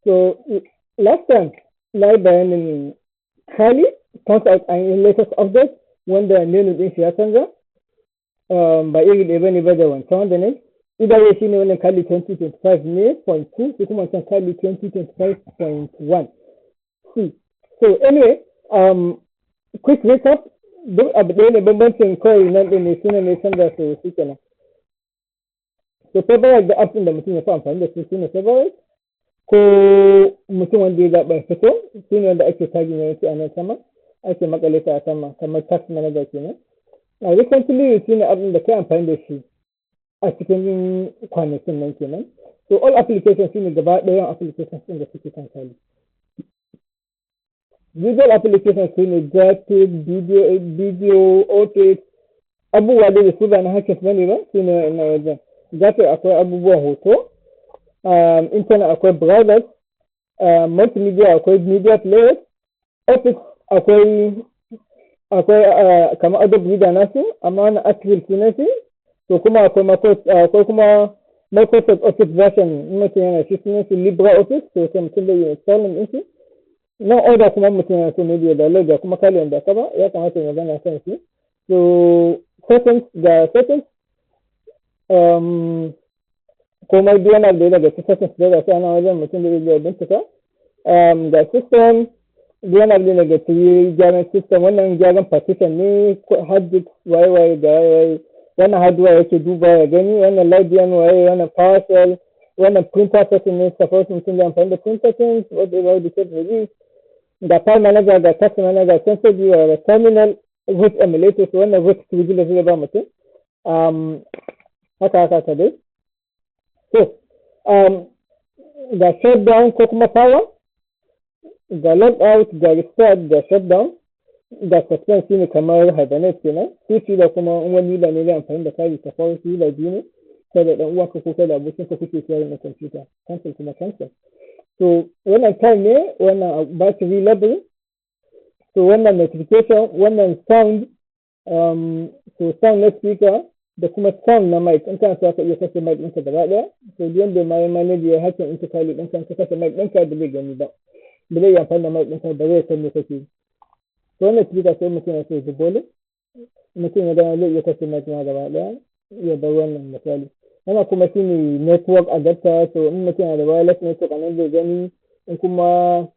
So last time na yi bayanin Kali, turns out an yi latest update wanda menu ɗin shi ya canza. Ba iri ɗaya bane ba da wancan wanda ne. Either way, shine wannan Kali 2025 ne point 2, sai kuma wancan Kali 2025.1 C. So anyway, quick recap, duk abu ɗaya ne, bambancin kawai nan ɗin ne suna ne canza su, shi kenan. So favorite da app ɗin da mutum ya fi amfani da su shine favorite, ko mutum wanda ya zaɓa ya fito su ne wanda ake tagging yawanci a nan sama, ake makale ta a sama kamar task manager kenan. A recently shi ne app ɗin da kai amfani da shi a cikin kwanakin nan kenan. So all applications shi ne gaba ɗayan applications ɗin da suke kan Kali. Usual applications su ne graphic, video, video, office, abubuwa da su ba na hackers bane ba, su ne wa'annan wajen. Graphic akwai abubuwan hoto, internet akwai browsers, multimedia akwai media players, office akwai kamar Adobe Reader nasu, amma wannan Acril sunan shi. To kuma akwai kuma Microsoft Office version, in mutum yana shi, sunan shi LibreOffice, to sai mutum da yi installing din shi. Nan other kuma mutum yana so maybe ya download, ga kuma Kali wanda ka ba ya kamata ya magana kan shi. So settings, ga settings, komai duk wani abu da ya daga cikin settings da ga su nan wajen, mutum da zai iya bincika. Ga system, duk wani abu da daga cikin gyaran system, wannan gyaran partition ne, hard disk, waye waye da waye waye, wannan hardware yake duba ya gani, wannan LightDM waye, wannan PowerShell, wannan printer setting ne, suppose mutum da amfani da printer settings, whatever the case may be. Ga file manager, ga task manager, ga sensor viewer, ga terminal, root emulator, so wannan root privilege zai ba mutum, haka haka ka dai. So ga shutdown ko kuma power, ga logout, ga restart, ga shutdown, ga suspend, shine kamar hibernate kenan. Switch da kuma in wani user ne zai amfani da Kali, ta farko user biyu ne, kai da dan uwanka ko kai da abokinka kuke sharing na computer. Cancel kuma cancel. So wannan time ne, wannan battery level, so wannan notification, wannan sound, so sound na speaker da kuma sound na mic. In kana so ka iya kashe mic ɗinka gaba ɗaya. So duk wanda ma ya manage ya hacking into Kali ɗinka, ka kashe mic ɗinka, ba zai gani ba, ba zai yi amfani da mic ɗinka ba, zai san me kake yi. To wannan speaker, sai mutum ya so ya volume, mutum ya gana zai iya kashe mic ma gaba ɗaya ya bar wannan misali. Wannan kuma shine network adapter, so in mutum yana da wireless network a nan zai gani, in kuma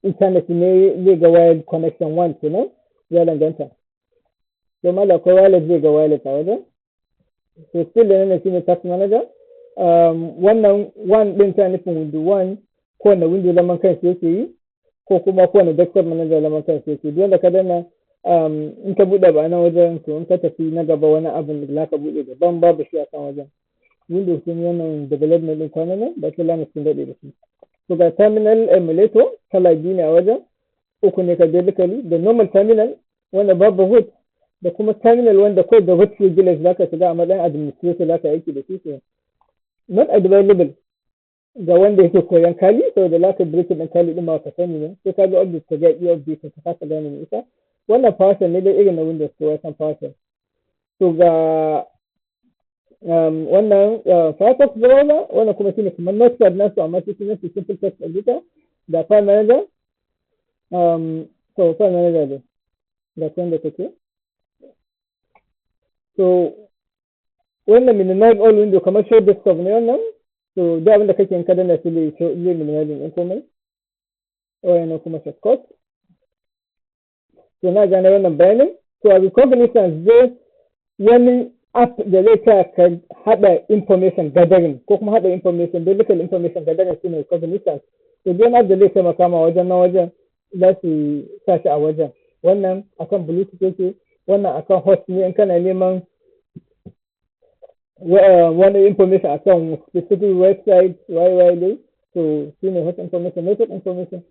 internet ne zai ga wired connection one kenan, ya danganta. To mala akwai wireless, zai ga wireless a wajen. So still da nan shine task manager. Wannan one din ta nufin window one, kowane window zaman kansa yake yi, ko kuma kowane desktop manager zaman kansa yake. Duk wanda ka danna, in ka buɗe ba nan wajen, to in ka tafi na gaba, wani abin da za ka buɗe daban babu shi a kan wajen. Windows sun yi wannan development ɗin kwanan nan, ba sai lamu sun daɗe da shi. To ga terminal emulator, kala biyu ne a wajen, uku ne ka basically, da normal terminal wanda babu root, da kuma terminal wanda kawai da root privilege za ka shiga a matsayin administrator, za ka aiki da shi. So not advisable ga wanda yake koyan Kali, saboda za ka break ɗin Kali ɗin ma ka sani ne, sai ka ga update, ka ga iya update, ka kasa gane me ita. Wannan PowerShell ne dai irin na Windows, kowa san PowerShell. To ga wannan Firefox browser, wannan kuma shine kamar Notepad nasu, amma shi sunan shi Simple Text Editor. Da file manager, so file manager dai ga can da take. So wannan minimize all window, kamar show desktop ne wannan. So duk abin da kake in ka danna shi zai minimizing ɗin komai. Wayannan kuma shortcut. To na gane wannan bayanin. To a reconnaissance zai wani app da zai sa ka haɗa information gathering ko kuma haɗa information, basically information gathering shine reconnaissance. To duk wani app da zai taimaka ma wajen na wajen, za su sa shi a wajen. Wannan akan Bluetooth yake, wannan akan host ne, in kana neman wani information akan specific website, waye waye dai. To shine host information. Network information,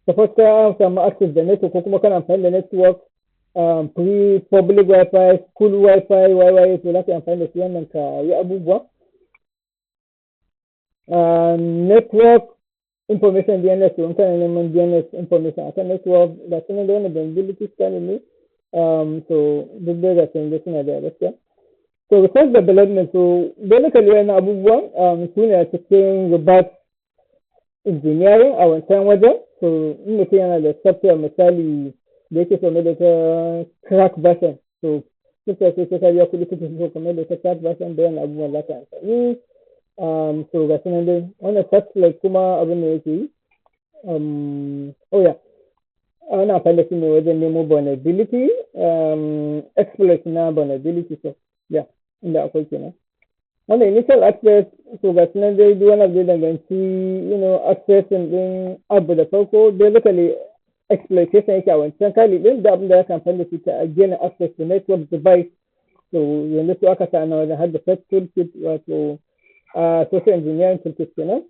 suppose ka samu access da network ko kuma kana amfani da network, free public wifi, school wifi, waye waye, to za ka yi amfani da shi wannan ka yi abubuwa. Network information, DNS, to in kana neman DNS information akan network, ga sunan da wannan vulnerability scanning ne. So duk dai ga sunan dai suna da gaskiya. So research development, so basically wannan abubuwan su ne a cikin reverse engineering a wancan wajen. So in mutum yana da software, misali, da yake so mai da ta crack version, so software sai ka biya kuɗi kake so ka mai da ta crack version, da wannan abubuwan za ka amfani. So ga su nan dai. Wannan satellite kuma abin da yake yi, oh yeah, ana amfani da shi ne wajen nemo vulnerability, exploit na vulnerability. So yeah, inda akwai kenan. Wannan initial access, so ga su nan dai, duk wani abu da ya danganci accessing din abu da farko, basically exploitation yake a wancan Kali din, da abin da ya amfani da shi ta gain access to network device. So yanzu su aka sa na wajen har da SET toolkit, wato social engineering toolkit kenan.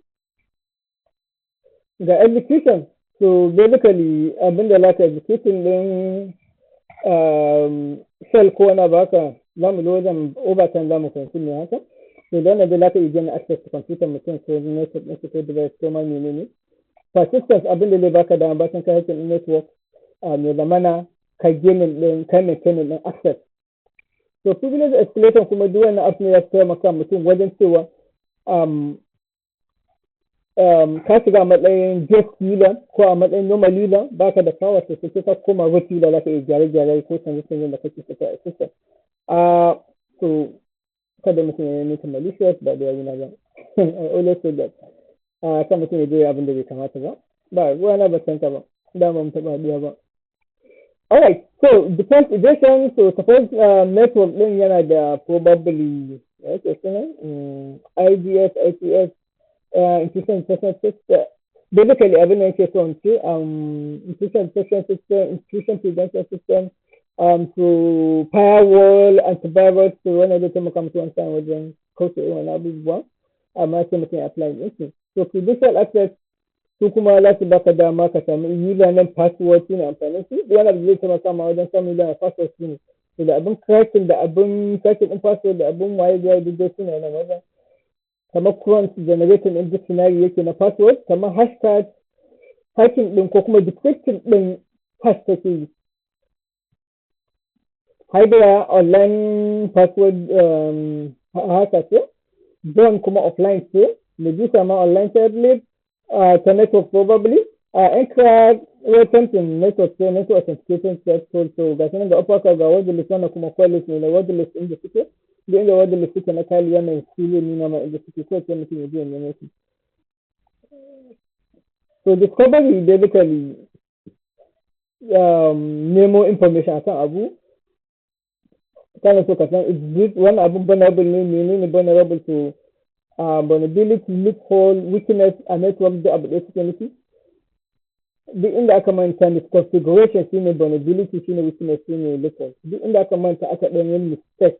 Ga execution, so basically abin da za ka executing din shell ko wani abu haka, za mu zo wajen overtime za mu fahimci me haka. So da wannan dai za ka iya gain access to computer mutum ko network ɗin ko device ko ma menene. Persistence, abin da zai baka dama bacin ka hacking network, mai zamana ka gaining din, ka maintaining din access. So privilege escalation kuma, duk wannan abu ne ya taimaka mutum wajen cewa ka shiga a matsayin guest user ko a matsayin normal user, baka da power, to sai ka koma root user za ka iya gyare-gyare ko canje-canjen da kake so a system. So kada mutum ya yi mutum malicious ba da yayi na ba. I always say that kan mutum ya je abin da bai kamata ba. Ba ruwa na, ba san ka ba, dama mu taɓa haɗuwa ba. Alright, so defense evasion. So suppose network din yana da probably, yake suna IDS, IPS, intrusion detection system. Basically abin da yake so in ce, intrusion detection system, intrusion prevention system, to firewall, antivirus. To wannan zai taimaka musu wani sa'in wajen kauce irin wani abubuwa, amma sai mutum ya apply ɗin su. So credential access, su kuma za su baka dama ka sami username, password, su ne amfanin su. Duk wani abu zai taimaka ma wajen samun username, password su ne. To da abin cracking, da abin cracking din password, da abin waye da duk dai suna nan wajen. Kamar Crunch, generating din dictionary yake na password. Kamar hashcat, hacking din ko kuma decrypting din hash take yi. Hydra, online password haka ce. John kuma offline ce. Medusa ma online ce, ta network probably. Ncrack, something network ce, network authentication threshold. So ga sanan ga upper, ga word list. Wannan kuma quality ne na word list inda suke. Duk inda word list suke na Kali, wannan shi zai nuna ma inda suke, ko sai mutum ya je ya nemo su. So discovery, basically nemo information akan abu. Kana so ka san is this wannan abun vulnerable ne, menene vulnerable to, vulnerability, loophole, weakness a network, da abu ɗaya suke nufi. Duk inda aka manta misconfiguration shine vulnerability, shine weakness, shine loophole. Duk inda aka manta aka ɗan yin mistake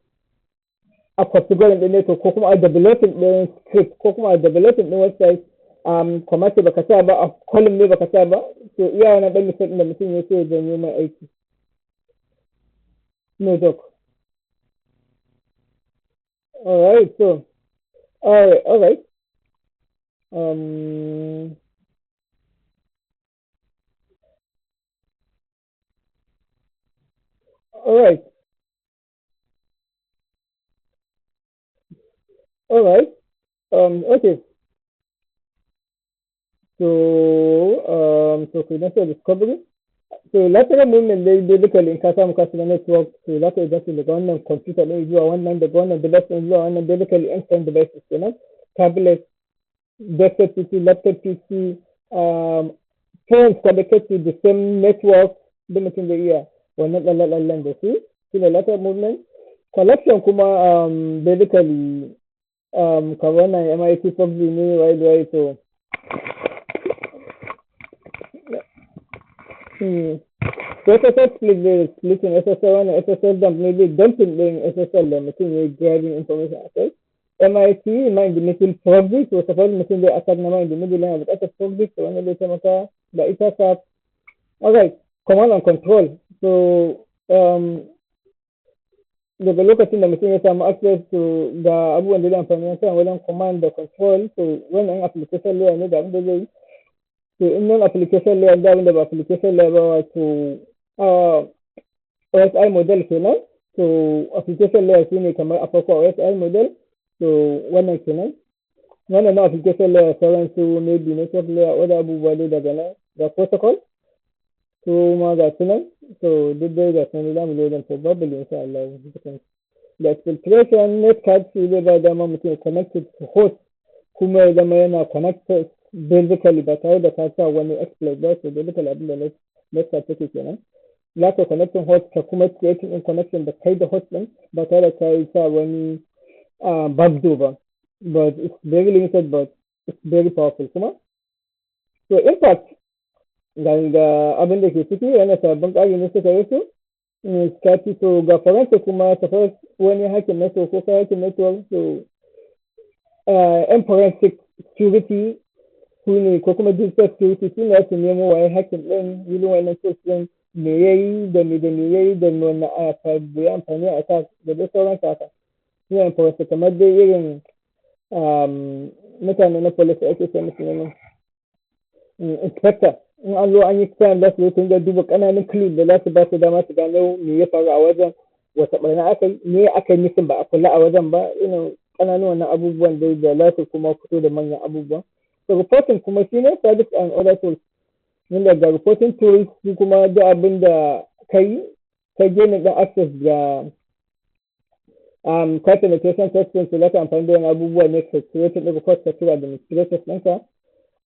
a configuring ɗin network, ko kuma a developing ɗin script, ko kuma a developing ɗin website, kamata baka sa ba, a column ne baka sa ba, to iya wannan ɗan mistake da mutum ya so ya janyo mai aiki. No joke. Alright, so alright, alright, okay. So credential discovery. So lateral movement dai, basically in ka samu ka shiga network, to za ka iya daga wannan computer ɗin zuwa wannan, daga wannan device ɗin zuwa wannan, basically end devices kenan: tablet, desktop PC, laptop PC, phones connected to the same network. Duk mutum zai iya wannan tsalle-tsallen da su, shine lateral movement. Collection kuma, basically kamar wannan MIT PUBG ne, waye da waye. So SSL split zai splitting SSL. Wannan SSL dump ne, zai dumping ɗin SSL da mutum ya yi grabbing information a kai. MIT, man in the middle proxy. To suppose mutum zai attack na man in the middle, yana buƙatar proxy, to wannan zai taimaka da Ettercap. Alright, command and control. So daga lokacin da mutum ya samu access to ga abubuwan da zai amfani na wajen command da control, to wannan application layer ne da abin da zai yi. To in non application layer, da abin da ba application layer ba, wato OSI model kenan. To application layer shine kamar a farko OSI model. To wannan kenan. Wannan na application layer, sauran su maybe network layer, other abubuwa dai daga nan. Ga protocol su ma, ga su nan. So duk dai ga su nan, za mu zo wajen probably, insha Allah. Da exfiltration, netcat shi zai ba dama mutum ya connected to host, kuma ya zama yana connected basically ba tare da ka sa wani exploit ba. So basically abin da netcat take kenan, za ka connecting host, ka kuma creating in connection da kai da host din ba tare da ka yi sa wani backdoor ba. But it's very limited, but it's very powerful kuma. So impact, ga abin da ke ciki, yana sabbin ƙari ne suka yi su Scapy. So ga forensic kuma, suppose wani hacking network ko kai hacking network, so yan forensic security su ne, ko kuma digital security, su ne su nemo waye hacking din, using wannan tools din, me yayi da me da me yayi, da wanne abu ya amfani a attack, da dai sauran haka. Su ne forensic, kamar dai irin mutane na police ake ce musu ne inspector. In an zo an yi crime, za su zo sun ga duba ƙananan clue da za su ba su dama su gano me ya faru a wajen, wata ɓarna aka yi, me aka yi missing, ba a kula a wajen ba, irin ƙananun wannan abubuwan dai da za su kuma fito da manyan abubuwan. So reporting kuma shine service and other tools, inda ga reporting tools su kuma duk abin da ka yi, ka gaining ɗin access ga ka penetration testing, su za ka amfani da wani abubuwa ne ka create ɗin report, ka tura administrators ɗinka.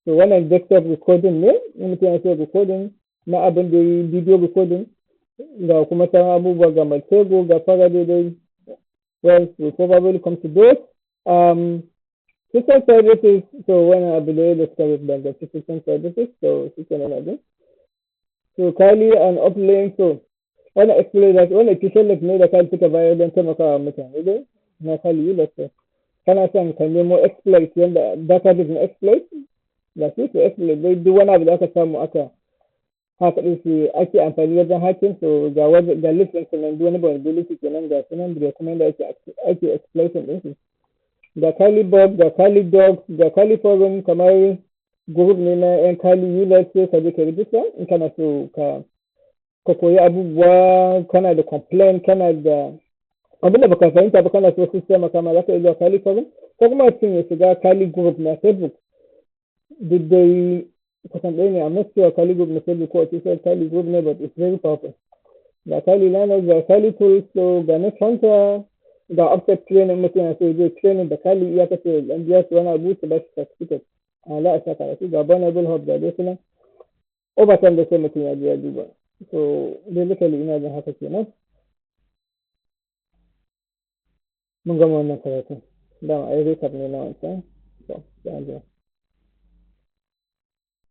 So wannan desktop recording ne, in mutum yana so recording na abin da yi, video recording, ga kuma sauran abubuwa, ga Maltego, ga Faraday dai. Well, we probably come to those. System services, so wannan abu da da suka danganci system services. So shi kenan abin. So Kali and uplink, so wannan exploit, wannan official link ne da Kali suka bayar don taimakawa mutane dai na Kali Linux. Kana son ka nemo exploit, yanda database na exploit, ga shi. To exploit dai duk wani abu da aka samu aka haka ɗin shi ake amfani wajen hacking. So ga list ɗin nan, duk wani vulnerability kenan, ga sunan da kuma yanda ake exploiting ɗin su. Ga Kali Bug, ga Kali Dogs, ga Kali Forum, kamar group ne na yan Kali users, sai ka je ka register in kana so ka koyi abubuwa, kana da complaint, kana da abin da baka fahimta ba, kana so su taimaka ma, za ka iya zuwa Kali Forum, ko kuma mutum ya shiga Kali group na Facebook. Duk dai kusan ɗaya ne, amma cewa Kali group na Facebook ko official Kali group ne, but it's very powerful. Ga Kali Linux, ga Kali tools, so ga NetHunter, ga offset training, mutum yana so zai training da Kali, iya kace dan biya su wani abu su ba shi certificate a za a sa karatu. Ga Vulnerable Hub, ga dai sunan. Overtime da sai mutum ya je ya duba. So basically ina jin haka kenan, mun gama wannan karatun. Dama ai recap ne na wancan. So sai an jima.